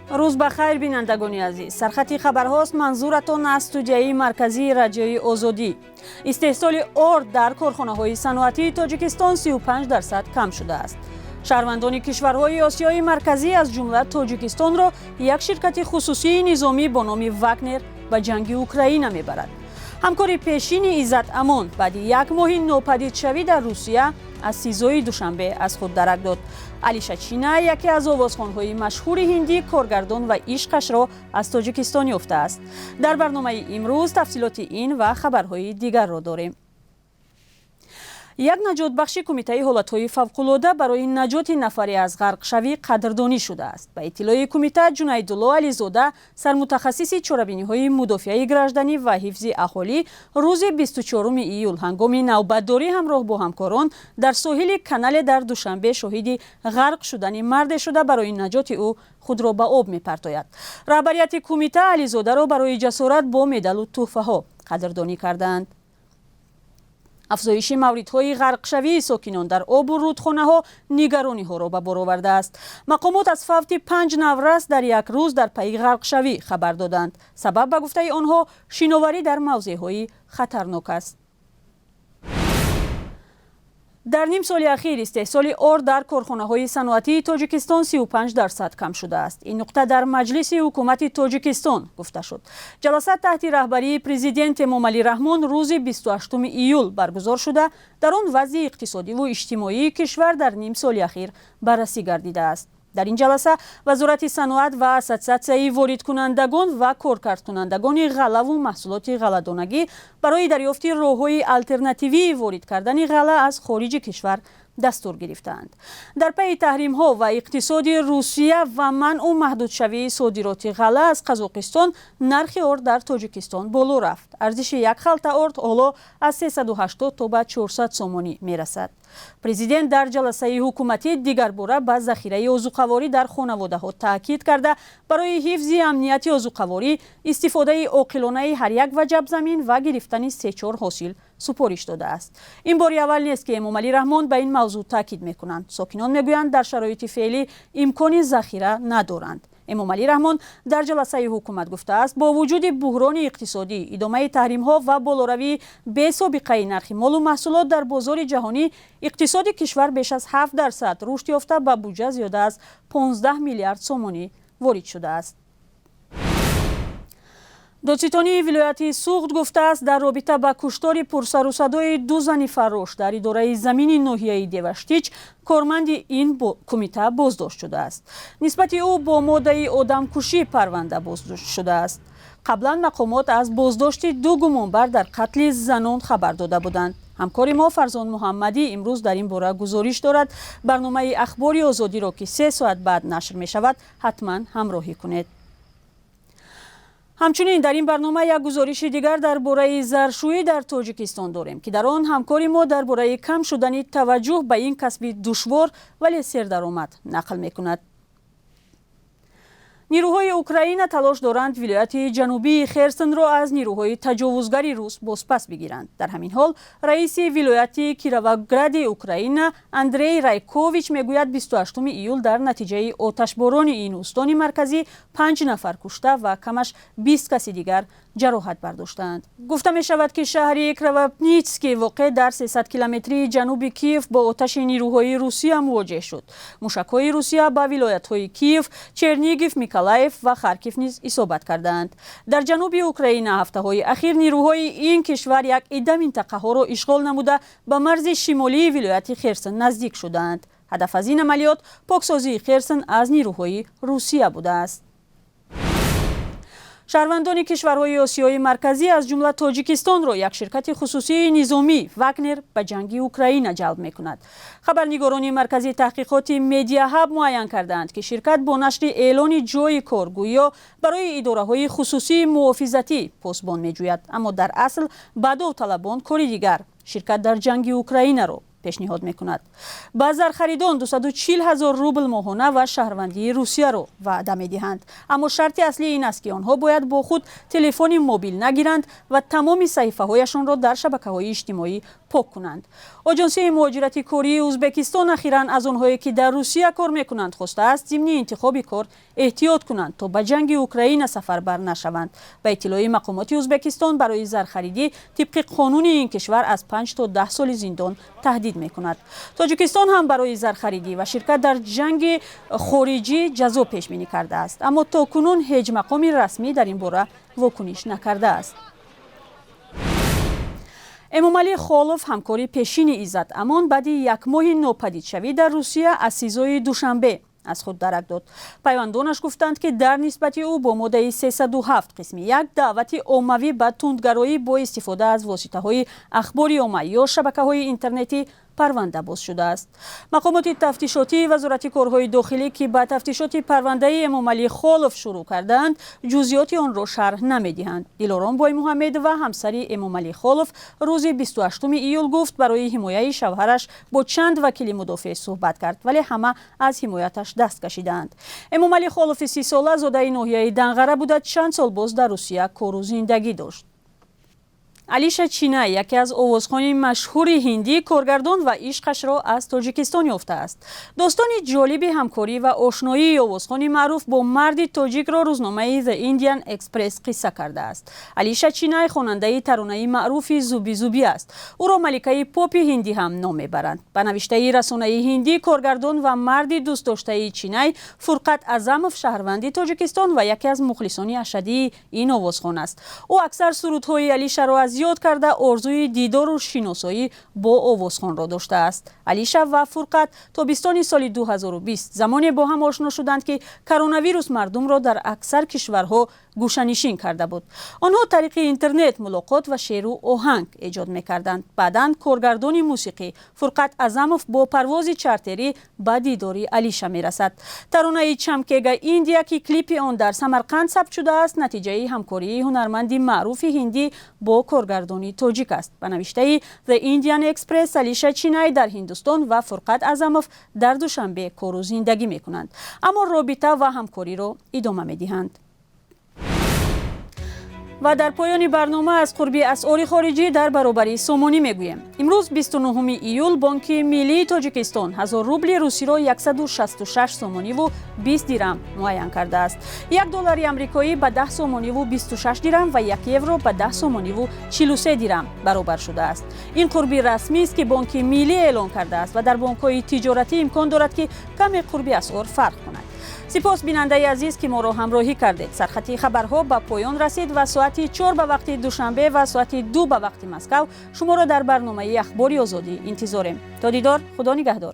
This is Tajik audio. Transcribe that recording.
Рӯз ба хайр, бинандагони азиз. Сархати хабарҳост, манзуратон аз студияи марказии Радиои Озодӣ. Истеҳсоли орд дар корхонаҳои саноатии Тоҷикистон 35% кам шудааст. Шаҳрвандони кишварҳои Осиёи Марказӣ, аз ҷумла Тоҷикистонро, як ширкати хусусии низомӣ бо номи Вагнер ба ҷанги Украина мебарад. Ҳамкори пешини Иззат Амон баъди як моҳи нопадидшавӣ дар Русия аз СИЗОи Душанбе аз худ дарак дод. Алиша Чина, яке аз овозхонҳои машҳури ҳиндӣ, коргардон ва ишқашро аз Тоҷикистон ёфтааст. Дар барномаи имрӯз тафсилоти ин ва хабарҳои дигарро дорем. Як наҷотбахши Кумитаи ҳолатҳои фавқулода барои наҷоти нафаре аз ғарқшавӣ қадрдонӣ шудааст. Ба иттилои кумита, Ҷунайдулло Ализода, сармутахассиси чорабиниҳои мудофиаи гражданӣ ва ҳифзи аҳолӣ, рӯзи 24 июл ҳангоми навбатдорӣ ҳамроҳ бо ҳамкорон дар соҳили канале дар Душанбе шоҳиди ғарқ шудани марде шуда, барои наҷоти ӯ худро ба об мепартояд. Раҳбарияти кумита Ализодаро барои ҷасорат бо медалу тӯҳфаҳо қадрдонӣ кардаанд. Афзоиши мавридҳои ғарқшавии сокинон дар обу рӯдхонаҳо нигарониҳоро ба бор овардааст. Мақомот аз фавти панҷ наврас дар як рӯз дар пайи ғарқшавӣ хабар доданд. Сабаб, ба гуфтаи онҳо, шиноварӣ дар мавзеъҳои хатарнок аст. Дар ним соли ахир истеҳсоли орд дар корхонаҳои саноатии Тоҷикистон 35% кам шудааст. Ин нуқта дар маҷлиси ҳукумати Тоҷикистон гуфта шуд. Ҷаласа таҳти раҳбарии президент Эмомалӣ Раҳмон рӯзи 28 июл баргузор шуда, дар он вазъи иқтисодиву иҷтимоии кишвар дар ним соли ахир баррасӣ гардидааст. Дар ин ҷаласа Вазорати саноат ва Ассотсиатсияи воридкунандагон ва коркардкунандагони ғаллаву маҳсулоти ғалладонагӣ барои дарёфти роҳҳои алтернативии ворид кардани ғалла аз хориҷи кишвар дастур гирифтаанд. Дар пайи таҳримҳо ва иқтисоди Русия ва манъу маҳдудшавии содироти ғалла аз Қазоқистон нархи орд дар Тоҷикистон боло рафт. Арзиши як халта орд ҳоло аз 380 то ба 400 сомонӣ мерасад. Президент дар ҷаласаи ҳукуматӣ дигарбора ба захираи озуқаворӣ дар хонаводаҳо таъкид карда, барои ҳифзи амнияти озуқаворӣ истифодаи оқилонаи ҳар як ваҷаб замин ва гирифтани се-чор ҳосил супориш додааст. Ин бори аввал нест, ки Эмомалӣ Раҳмон ба ин мавзӯъ таъкид мекунанд. Сокинон мегӯянд, дар шароити феълӣ имкони захира надоранд. Эмомалӣ Раҳмон дар ҷаласаи ҳукумат гуфтааст, бо вуҷуди буҳрони иқтисодӣ, идомаи таҳримҳо ва болоравии бесобиқаи нархи молу маҳсулот дар бозори ҷаҳонӣ, иқтисоди кишвар беш аз 7% рушд ёфта, ба буҷа зиёда аз 15 миллиард сомонӣ ворид шудааст. Додситонии вилояти Суғд гуфтааст, дар робита ба куштори пурсарусадои ду зани фаррош дар идораи замини ноҳияи Деваштич корманди ин кумита боздошт шудааст. Нисбати ӯ бо моддаи одамкушӣ парванда боздошт шудааст. Қаблан мақомот аз боздошти ду гумонбар дар қатли занон хабар дода буданд. Ҳамкори мо Фарзон Муҳаммадӣ имрӯз дар ин бора гузориш дорад. Барномаи Ахбори Озодиро, ки 3 соат баъд нашр мешавад, ҳатман ҳамроҳӣ кунед. Ҳамчунин дар ин барнома як гузориши дигар дар бораи заршӯӣ дар Тоҷикистон дорем, ки дар он ҳамкори мо дар бораи кам шудани таваҷҷӯҳ ба ин касби душвор, вале сердаромад нақл мекунад. Нирӯҳои Украина талош доранд вилояти ҷанубии Херсонро аз нирӯҳои таҷовузгари рус бозпас бигиранд. Дар ҳамин ҳол раиси вилояти Кировогради Украина Андрей Райкович мегӯяд, 28 июл дар натиҷаи оташборони ин устони марказӣ панҷ нафар кушта ва камаш 20 каси дигар ҷароҳат бардоштаанд. Гуфта мешавад, ки шаҳри Кропивницкий, воқеъ дар 300 километрии ҷануби Киев, бо оташи нирӯҳои Русия мувоҷеҳ шуд. Мушакҳои Русия ба вилоятҳои Киев, Чернигов, Миколаев ва Харкив низ исобат кардаанд. Дар ҷануби Украина ҳафтаҳои ахир нирӯҳои ин кишвар як идда минтақаҳоро ишғол намуда, ба марзи шимолии вилояти Херсон наздик шудаанд. Ҳадаф аз ин амалиёт поксозии Херсон аз нирӯҳои Русия будааст. Шаҳрвандони кишварҳои Осиёи Марказӣ, аз ҷумла Тоҷикистонро, як ширкати хусусии низомӣ Вагнер ба ҷанги Украина ҷалб мекунад. Хабарнигорони Маркази таҳқиқоти Медиаҳаб муайян кардаанд, ки ширкат бо нашри эълони ҷойи кор гӯё барои идораҳои хусусии муҳофизатӣ посбон меҷӯяд, аммо дар асл ба довталабон кори дигар, ширкат дар ҷанги Украинаро Пешниҳод мекунад. Ба зархаридон 240 ҳазор рубл моҳона ва шаҳрвандии Русияро ваъда медиҳанд, аммо шарти аслӣ ин аст, ки онҳо бояд бо худ телефони мобил нагиранд ва тамоми саҳифаҳояшонро дар шабакаҳои иҷтимоӣ пок кунанд. Оҷонсии муҳоҷирати кории Ӯзбекистон ахиран аз онҳое, ки дар Русия кор мекунанд, хостааст, зимни интихоби кор эҳтиёт кунанд, то ба ҷанги Украина сафарбар нашаванд. Ба иттилои мақомоти Ӯзбекистон, барои зархаридӣ тибқи қонуни ин кишвар аз 5 то 10 соли зиндон таҳдид мекунад. Тоҷикистон ҳам барои зархаридӣ ва ширкат дар ҷанги хориҷӣ ҷазо пешбинӣ кардааст, аммо то кунун ҳеҷ мақоми расмӣ дар ин бора вокуниш накардааст. Эмомалӣ Холов, ҳамкори пешини Иззат Амон, баъди як моҳи нопадидшавӣ дар Русия аз СИЗОи Душанбе аз худ дарак дод. Пайвандонаш гуфтанд, ки дар нисбати ӯ бо моддаи 307 қисми 1, даъвати оммавӣ ба тундгароӣ бо истифода аз воситаҳои ахбори омма ё шабакаҳои интернетӣ, парванда боз шудааст. Мақомоти тафтишотии Вазорати корҳои дохилӣ, ки ба тафтишоти парвандаи Эмомалӣ Холов шурӯъ кардаанд, ҷузъиёти онро шарҳ намедиҳанд. Дилором Боймуҳаммедова, ҳамсари Эмомалӣ Холов, рӯзи 28 июл гуфт, барои ҳимояи шавҳараш бо чанд вакили мудофеъ суҳбат кард, вале ҳама аз ҳимояташ даст кашидаанд. Эмомалӣ Холови 30-сола зодаи ноҳияи Данғара буда, чанд сол боз дар Русия кору зиндагӣ дошт. Алиша Чинай, яке аз овозхони машҳури ҳиндӣ, коргардон ва ишқашро аз Тоҷикистон ёфтааст. Достони ҷолиби ҳамкорӣ ва ошноии овозхони маъруф бо марди тоҷикро рӯзномаи The Indian Express қисса кардааст. Алиша Чинай хонандаи таронаи маъруфи «Зуби Зуби» аст. Ӯро маликаи попи ҳиндӣ ҳам ном мебаранд. Ба навиштаи расонаи ҳиндӣ, коргардон ва марди дӯстдоштаи Чинай, Фурқат Азамов, шаҳрванди Тоҷикистон ва яке аз мухлисони ашаддии ин овозхон аст. Ӯ аксар сурудҳои Алишаро аз ёд карда, орзуи дидору шиносоӣ бо овозхонро доштааст. Алиша ва Фурқат тобистони соли 2020 замоне бо ҳам ошно шуданд, ки коронавирус мардумро дар аксар кишварҳо гӯшанишин карда буд. Онҳо тариқи интернет мулоқот ва шеъру оҳанг эҷод мекарданд. Баъдан коргардони мусиқӣ Фурқат Азамов бо парвози чартерӣ ба дидори Алиша мерасад. Таронаи «Чамкега Индия», ки клипи он дар Самарқанд сабт шудааст, натиҷаи ҳамкории ҳунарманди маъруфи ҳиндӣ бо коргардони тоҷик аст. Ба навиштаи The Indian Express, Алиша Чинай дар Ҳиндустон ва Фурқат Азамов дар Душанбе кору зиндагӣ мекунанд, аммо робита ва ҳамкориро идома медиҳанд. Ва дар поёни барнома аз қурби асъори хориҷӣ дар баробари сомонӣ мегӯем. Имрӯз, 29 июл, Бонки миллии Тоҷикистон 1000 рубли русиро 166 сомониву 20 дирам муайян кардааст. 1 доллари амрикоӣ ба 10 сомониву 26 дирам ва 1 евро ба 10 сомониву 43 дирам баробар шудааст. Ин қурби расмист, ки Бонки миллӣ эълон кардааст, ва дар бонкҳои тиҷоратӣ имкон дорад, ки каме қурби асъор фарқ кунад. Сипос, бинандаи азиз, ки моро ҳамроҳӣ кардед. Сархати хабарҳо ба поён расид ва соати 4 ба вақти Душанбе ва соати 2 ба вақти Москав шуморо дар барномаи Ахбори Озодӣ интизорем. То дидор, Худо нигаҳдор.